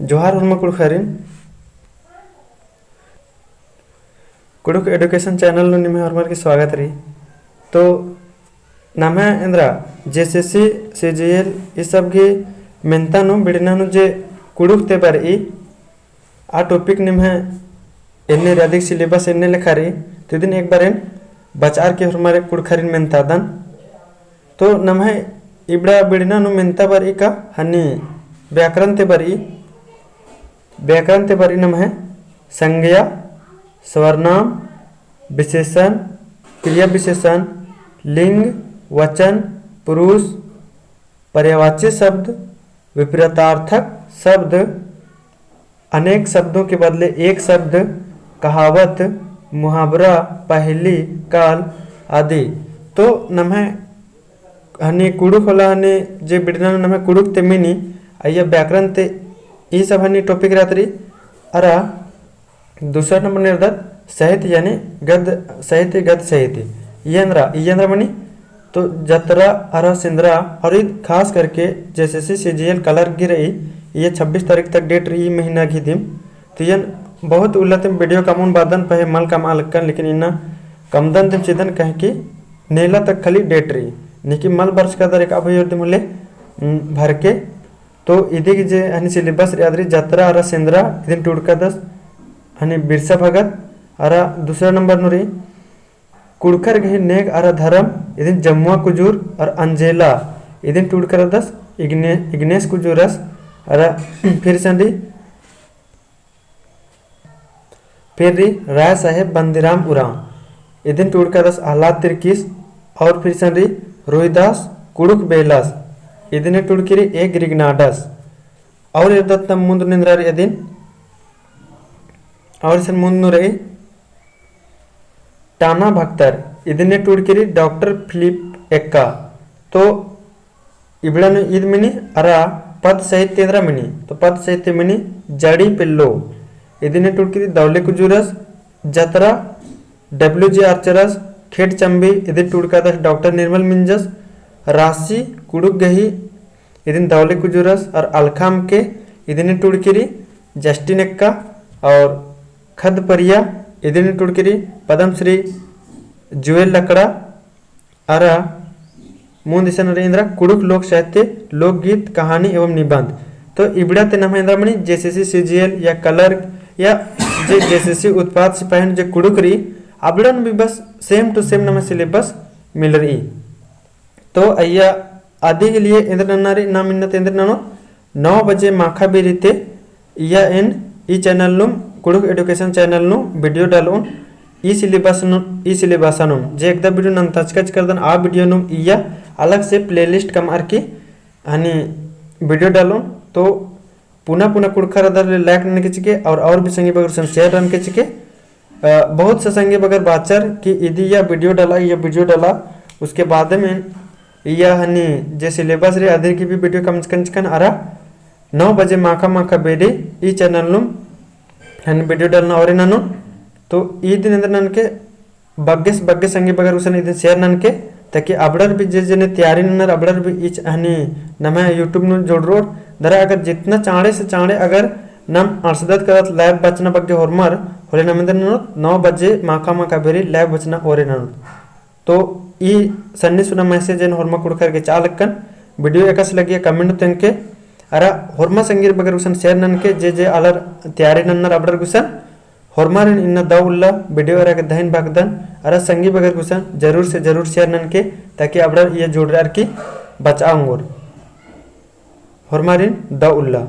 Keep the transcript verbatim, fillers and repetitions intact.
जोहार होरमा कुँड़ुख़ारिन। कुँड़ुख़ education channel नू निम्है होरमर गे स्वागत रई। तो नम्है एन्दरा JSSC, CGL ई सब गे मेन्ता नू बिड़ना नू जे कुँड़ुख़ ती बरई आ topic निम्है एन्ने रई, अदिक syllabus एन्ने लेखा रई। तो इदिन एक बार एन बचआर की होरमर कुँड़ुख़ारिन मेन्तादन। तो नम्है इबड़ा बिड़ना नू मेन्ता बरई का हनी व्याकरण ती बरई। व्याकरण ती बरई नम्है संज्ञा, सर्वनाम, विशेषण, क्रिया विशेषण, लिंग, वचन, पुरुष, पर्यायवाची शब्द, विपरीतार्थक शब्द, अनेक शब्दों के बदले एक शब्द, कहावत, मुहावरा, पहेली, काल आदि। तो नम्है हनी कुँड़ुख़ होला हनी जे बिड़ना नू नम्है कुँड़ुख़ ती मनी, अइय्या व्याकरण ती ई सब हनी topic रहत रई। अरा दूसरा नंबर नू रअदत साहित्य यानी गद्य साहित्य, गद्य साहित्य। इय्या एन्दरा, इय्या एन्दरा मनी तो जतरा अरा सिंदरा, और ई खास करके JSSC CGL clerk गे रई, इय्या छब्बीस तारीख तक date रई ई महीना गे दिम। तो इय्यन बहुत उल्ला तिम video कमओन बअदन, पहें मल कमआ लक्कन, लेकिन इन्ना कमदन दिम चिदन, काहे कि नेला तक खाली date रई, नेकी मल बरचका दर एका भइयोर दिम होले, उम, भरके। तो इदी गे जे हनी syllabus रई आद रई जतरा अरा सिंदरा, इदिन टूड़कादस हनी बिरसा भगत। अरा दूसरा नंबर नू रई कुँड़ुख़र गही नेग अरा धरम, इदिन जमुआ कुजूर और अंजेला, इदिन टूड़कादस इग्ने-, इग्नेस कुजूरस। अरा फिर से रई फिर रई राय साहेब बंदीराम उराँव, इदिन टूड़कादस आह्लाद तिर्कीस, और फिर से रई रोहिदास कुँड़ुख़ बेलस, इदिन टूड़की रई ए ग्रिगनाडस। और एरदत मुन्द नू एन्दरा रई इदिन, और इसन मुन्द नू रई टाना भक्तर, इदिन टूड़की रई डॉक्टर फिलिप एक्का। तो इबड़ा नू ईद मनी अरा पद साहित्य एन्दरा मनी, तो पद साहित्य मनी जड़ी पिल्लो, इदिन टूड़की रई दौले कुजूरस। जतरा W G आर्चरस। खेड्ड चम्बी, इदिन टूड़कादस डॉक्टर निर्मल मिंजस। रासी कुँड़ुख़ गही, इदिन दौले कुजूरस। और अलख़ा अमके, इदिन टूड़की रई जस्टिन एक्का। और ख़द्द परिया, इदिन टूड़की रई पद्मश्री जुएल लकड़ा। अरा मुन्द इसन रई एन्दरा कुँड़ुख़ लोक साहित्य, लोकगीत, कहानी एवं निबंध। तो इबड़ा ती नम्है एन्दरा मनी JSSC CGL या clerk या जे JSSC उत्पाद सिपाही जे कुँड़ुख़ रई, अबड़न भी बस same to same नम्है syllabus मिलरई। तो अइय्या अदी के लिए एन्दरा नन्ना रई, नाम इन्ना ती एन्दरा ननोत नौ बजे माखा बेरी ती इय्या एन ई channel नुम, कुँड़ुख़ education channel नुम video डालओन। ई syllabus नु, ई syllabus नुम जे एकदा video नन्तचकच करदन, आ video नुम इय्या अलग से playlist कमअर की हनी video डालओन। तो पुना पुना कुँड़ुख़र अदर ले like ननके चिके और, और भी संगी बगर सन share ननके चिके। अ, बहुत से संगी बगर बाचर कि इदी इय्या video डाला, इय्या video डाला, उसके बाद में इय्या हनी जे syllabus रई अदिन की भी video कमचकन चिकन। अरा नौ बजे माखा माखा बेरी ई channel नुम हनी video डालना ओरे ननोन। तो ई दिन एन्दरा ननके बग्गेस बग्गे संगी बगर गुसन इदिन share ननके, ताकि अबड़र भी जे जेने तैयारी ननर अबड़र भी इच हनी नम्है YouTube नुम जोड़रोर। दरा अगर जितना चाँड़े से चाँड़े अगर नाम अंड़सदत करत live बचना बग्गे होरमर होले नाम एन्दरा ननोत नौ बजे माखा माखा बेरी live बचना ओरे ननोत। तो ई सन्नी सुना message एन होरमा कुँड़ुख़र गे चिआ लक्कन। Video एकासे लग्गिया comment तेंगके अरा होरमा संगीर बगर गुसन share ननके जे जे आलर तैयारी नन्नर अबड़र गुसन। होरमारिन इन्ना दव उल्ला video एरा गे धइन भगदन अरा संगी बगर गुसन जरूर से जरूर share ननके, ताकि अबड़र इय्या जुड़रअर की बचआ ओंगोर। होरमारिन दव उल्ला।